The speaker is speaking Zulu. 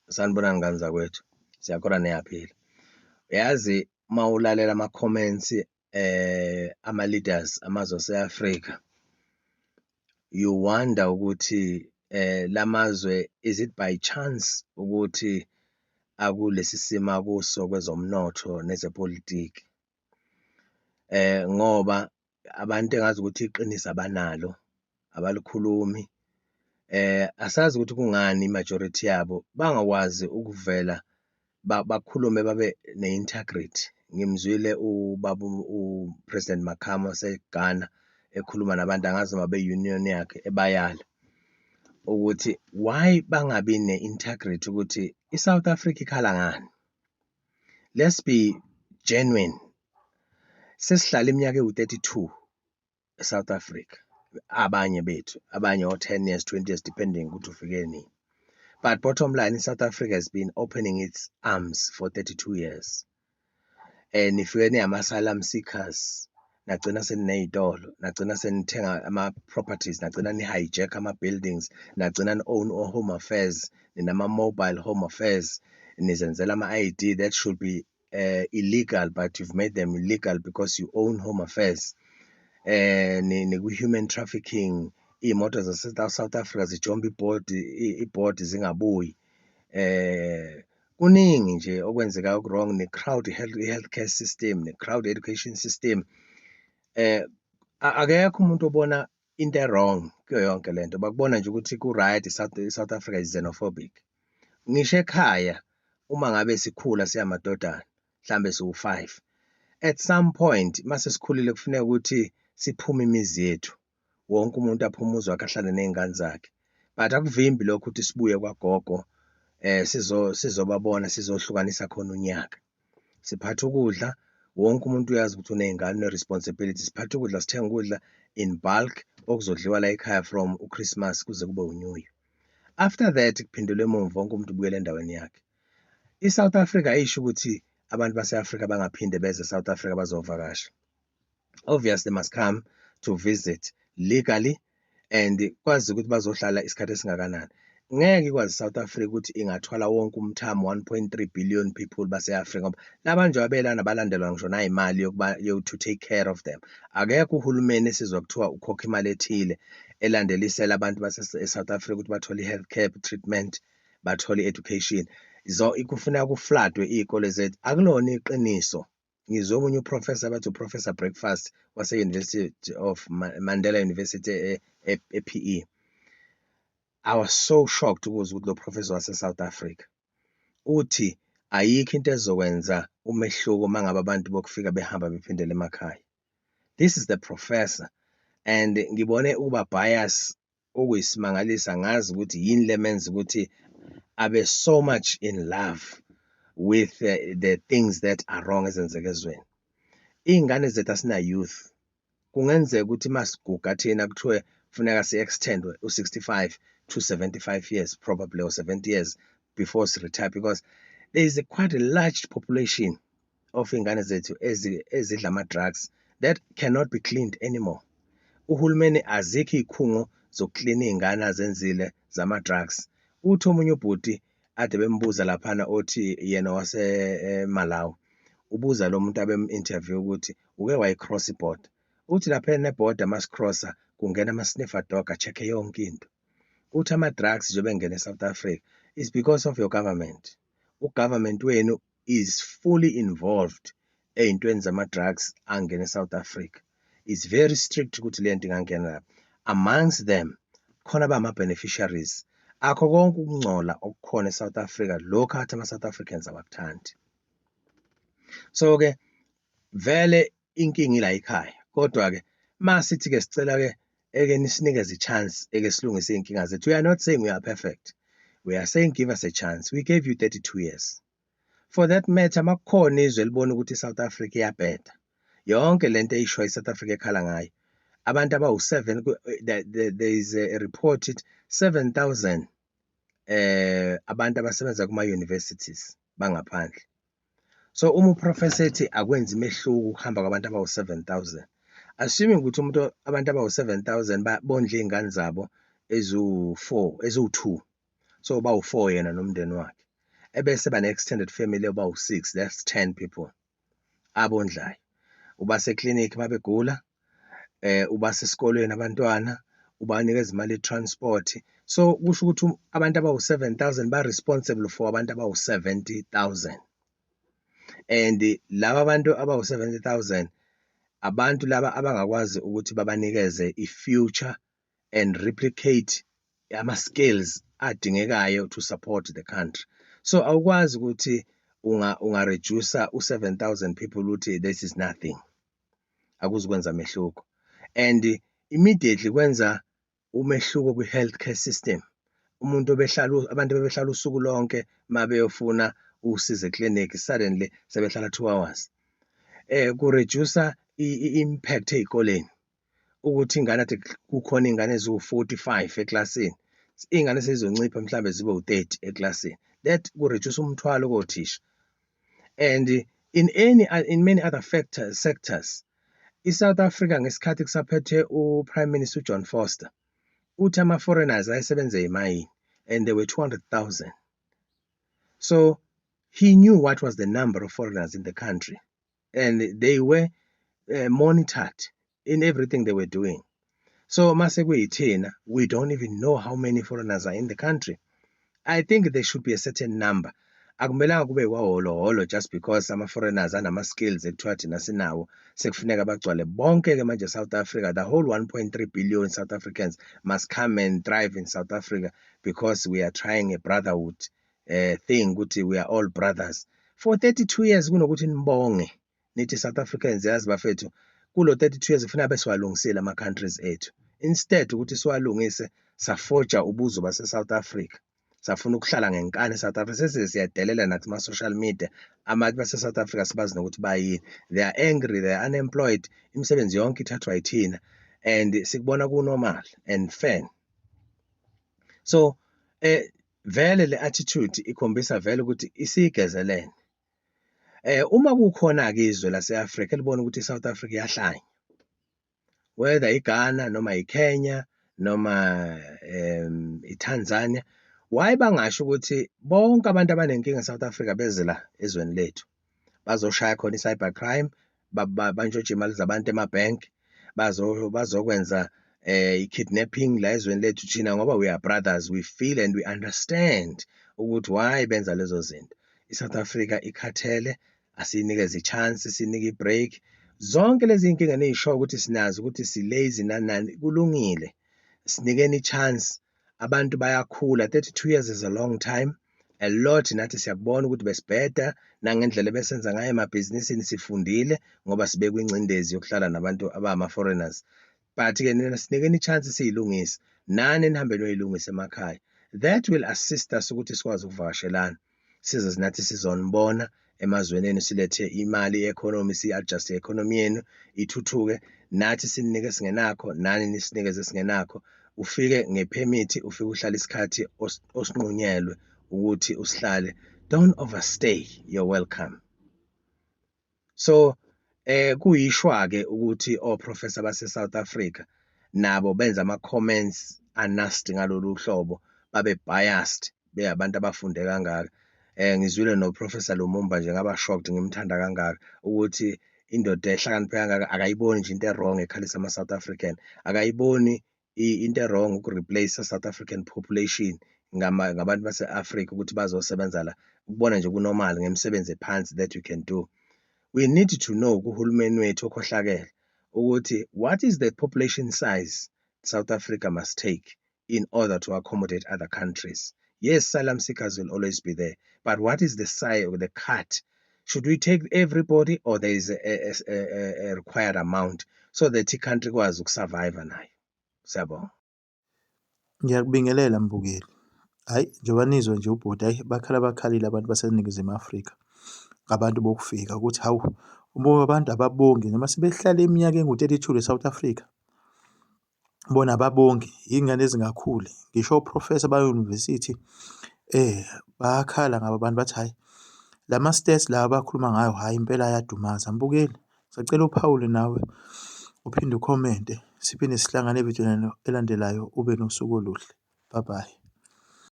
Sanibonani ngane zakwethu, siyakholwa niyaphila. Uyazi uma ulalela ama-comments ama-leaders amazwe ase-Afrika, you wonder ukuthi lamazwe, is it by chance ukuthi akulesi simo akuso kwezomnotho nezepolitiki? Ngoba abantu engazi ukuthi iqiniso abanalo, abalikhulumi. Asazi ukuthi kungani i-majority yabo bangakwazi ukuvela bakhulume, babe ne-integrity. Ngimzwile ubaba u-President Mahama waseGhana ekhuluma nabantu, angazi noma be-union yakhe, ebayala ukuthi why bangabi ne-integrity, ukuthi i-South Africa ikhala ngani. Let's be genuine. Sesihlala iminyaka ewu-32 e-South Africa, abanye bethu, abanye o-10 years, 20 years, depending ukuthi ufike nini. But bottom line, i-South Africa has been opening its arms for 32 years. Nifike niyama-asylum seekers, nagcina seniney'tolo, nagcina senithenga ama-properties, nagcina ni-hijack ama-buildings, nagcina ni-own o-Home Affairs, ninama-mobile Home Affairs, nizenzela ama-ID that should be illegal, but you've made them illegal because you own Home Affairs. Niku-human trafficking, iy'moto zase-South Africa zijomba ibhodi zingabuyi. Kuningi nje okwenzekayo oku-wrong, ne-crowd healthcare system, ne-crowd education system. Akekho umuntu obona into e-wrong kuyo yonke lento, bakubona nje ukuthi ku-right, South Africa is xenophobic. Ngisho ekhaya, uma ngabe sikhula siyamadodana, mhlambe siwu-5, at some point mase sikhulile kufuneka ukuthi siphume imizi yethu, wonke umuntu aphume umuzi wakhe, ahlale ney'ngane zakhe, but akuvimbi lokho ukuthi sibuye kwagogo, sizobabona, sizohlukanisa khona unyaka. Siphatha ukudla, wonke umuntu uyazi ukuthi uney'ngane, une-responsibility. Siphatha ukudla, sithenga ukudla in bulk okuzodliwa la ekhaya from uChristmas kuze kube uNew Year. After that kuphindelwe emuva, wonke umuntu ubuyele endaweni yakhe. I-South Africa ayisho ukuthi abantu base-Afrika bangaphinde beze South Africa bazovakasha. Obviously must come to visit legally and kwazi ukuthi bazohlala isikhathi esingakanani. Ngeke ikwazi South Africa ukuthi ingathwala wonke umthamo, 1.3 billion people base-Afrika, ngoba laba njengoba belana balandelwa ngisho nayimali yokuba to take care of them. Akekho uhulumeni esizwa kuthiwa ukhokha imali ethile elandelisela abantu base-South Africa ukuthi bathole i-health care treatment, bathole i-education. So kufuneka ku-floodwe iy'kole zethu, akulona iqiniso. Ngizwe omunye uprofessor, bathi uProfessor Breakfast wase-University of Mandela University e-PE. I was so shocked ukuzwa ukuthi lo professor wase-South Africa uthi ayikho into ezokwenza umehluko uma ngabe abantu bokufika behamba bephindele emakhaya. This is the professor, and ngibone ukuba bias okuyisimangalisa, ngazi ukuthi yini lemenza ukuthi abe so much in love with the things that are wrong ezenzeka ezweni. Iy'ngane zethu, asina youth. Kungenzeka ukuthi masiguga thina kuthiwe kufuneka si-extend u-65 to 75 years probably, or 70 years before si-retire, because there is a quite a large population of iy'ngane zethu ezidla ama-drugs that cannot be cleaned anymore. Uhulumeni azikho iy'khungo zokuklina iy'ngane azenzile zama-drugs. Uthi omunye ubhuti ade bembuza laphana, othi yena wase Malawi, ubuza lo muntu abem-interview ukuthi uke wayi-cross ibhoda. Uthi lapha nebhoda masi-crossa kungena ama-sniffer dog, a-check-e yonke into. Uthi ama-drugs njengoba engena e-South Africa is because of your government. U-government wenu is fully involved ey'ntweni zama-drugs angena e-South Africa. It's very strict ukuthi le nto ingangena lapha. Amongst them khona abama-beneficiaries akho konke ukungcola okukhona e-South Africa, lokhu athi ama-South Africans abakuthandi. So-ke vele inkinga ila ekhaya, kodwa-ke masithi-ke sicela-ke eke nisinikeze i-chance eke silungise iy'nkinga zethu. We are not saying we are perfect, we are saying give us a chance. We gave you 32 years. For that matter, makukhona izwe elibona ukuthi i-South Africa iyabheda, yonke lento eyishoyo i-South Africa ekhala ngayo, abantu abawu-7, there is a reported 7000 abantu abasebenza kuma-universities bangaphandle. So uma uprofessor ethi akwenzi imehluko ukuhamba kwabantu abawu-7000, assuming ukuthi umuntu, abantu abawu-7000 bondla iy'ngane zabo eziwu-4, eziwu-2, so bawu-4 yena nomndeni wakhe. Ebese bane-extended family abawu-6, that's 10 people abondlayo. Ubase eklinikhi uma begula, ubase esikolweni abantwana, ubanikeza imali ye-transport. So kusho ukuthi abantu abawu-7,000 ba-responsible for abantu abawu-70,000. And laba bantu abawu-70,000 abantu laba abangakwazi ukuthi babanikeze i-future and replicate ama-skills adingekayo to support the country. So awukwazi ukuthi unga-reduce u-7,000 people uthi this is nothing. Akuzukwenza mehluko. And immediately kwenza umehluko kwi-healthcare system. Umuntu obehlala, abantu bebehlala usuku lonke mabeyofuna usizo eklinikhi, suddenly sebehlala 2 hours. Ku-reduce i-impact ey'koleni ukuthi ingane ade kukhona iy'ngane eziwu-45 eklasini, iy'ngane sezizoncipha mhlambe zibe u-30 eklasini. That ku-reduce umthwalo kothisha. And in many other factors sectors, i-South Africa ngesikhathi kusaphethe u-Prime Minister uJohn Vorster, uthi ama-foreigners ayesebenza ezimayini and there were 200,000. So he knew what was the number of foreigners in the country and they were monitored in everything they were doing. So mase kuyithina, we don't even know how many foreigners are in the country. I think there should be a certain number. Akumelanga kube kwaholoholo just because ama-foreigners anama-skills ekuthiwa thina sinawo, sekufuneka bagcwale bonke-ke manje South Africa. The whole 1.3 billion South Africans must come and thrive in South Africa because we are trying a brotherhood thing ukuthi we are all brothers. For 32 years kunokuthi nibonge nithi South Africans, yazi bafethu, kulo 32 years kufuneka besiwalungisile ama-countries ethu. Instead ukuthi siwalungise, safoja ubuzwe base-South Africa, safuna ukuhlala ngenkani e-South Africa. Sesize siyadelela nathi kuma-social media, abantu base-South Africa sibazi nokuthi bayini. They are angry, they are unemployed, imisebenzi yonke ithathwa yithina and sikubona ku-normal and fair. So vele le attitude ikhombisa vele ukuthi isiyigezelene. Uma kukhona-ke izwe lase-Afrika elibona ukuthi i-South Africa iyahlanya, whether iGhana noma iKenya noma iTanzania, why bangasho ukuthi bonke abantu abanenkinga e-South Africa beze la ezweni lethu bazoshaya khona i-cyber crime, bantshontshe imali zabantu emabhenki, bazokwenza i-kidnapping la ezweni lethu thina, ngoba we are brothers, we feel and we understand ukuthi why benza lezo zinto. I-South Africa ikhathele, asiyinikeze i-chance, sinike i-break. Zonke lezi iy'nkinga ney'shoyo ukuthi sinazo ukuthi si-lazy nani nani, kulungile, sinikeni i-chance. Abantu bayakhula, 32 years is a long time, a lot. Nathi siyakubona ukuthi besibheda nangendlela ebesenza ngayo emabhizinisini, sifundile ngoba sibekwe ingcindezi yokuhlala nabantu abama-foreigners. But-ke nina sinikeni i-chance siyilungise, nani nihambe niyoyilungisa emakhaya. That will assist us ukuthi sikwazi ukuvakashelana, size nathi sizonibona emazweni enu, silethe imali i-economy, si-adjust i-economy yenu ithuthuke, nathi sininike esingenakho, nani nisinikeze esingenakho. Ufike ngephemithi, ufike uhlale isikhathi osinqunyelwe ukuthi usihlale. Don't overstay your welcome. So kuyishwa ke ukuthi oprofessor base South Africa nabo benza ama comments anasty ngalolu hlobo, babe biased, beyabantu abafunde kangaka. Ngizwile no Professor Lumumba nje, ngaba shocked, ngimthanda kangaka, ukuthi indoda ehlakaniphe kangaka akayiboni nje into e-wrong ekhalisa ama South African, akayiboni into e-wrong uku-replace South African population ngabantu base-Africa ukuthi bazosebenza la, ukubona nje ku-normal ngemisebenzi ephansi that you can do. We need to know kuhulumeni wethu okhohlakele ukuthi what is the population size South Africa must take in order to accommodate other countries. Yes, asylum seekers will always be there, but what is the size or the cut? Should we take everybody or there is a required amount so that i-country ikwazi uku-survive nayo? Siyabonga. Ngiyakubingelela mbukeli. Hhayi, njengoba nizwa nje ubhuti, hhayi bakhala bakhalile abantu baseNingizimu Afrika ngabantu bokufika ukuthi hawu, bo abantu ababongi noma sebehlale iminyaka engu-32 e-South Africa. Bona ababongi, iy'ngane ezingakhuli. Ngisho o-professor ba-university bayakhala ngabo abantu bathi hhayi lama-stats lawa abakhuluma ngayo, hhayi impela ayadumaza. Mbukeli, sacela uphawule nawe uphinde ukhomente, siphinde sihlangane evidweni elandelayo. Ube nosuku oluhle. Bye bye.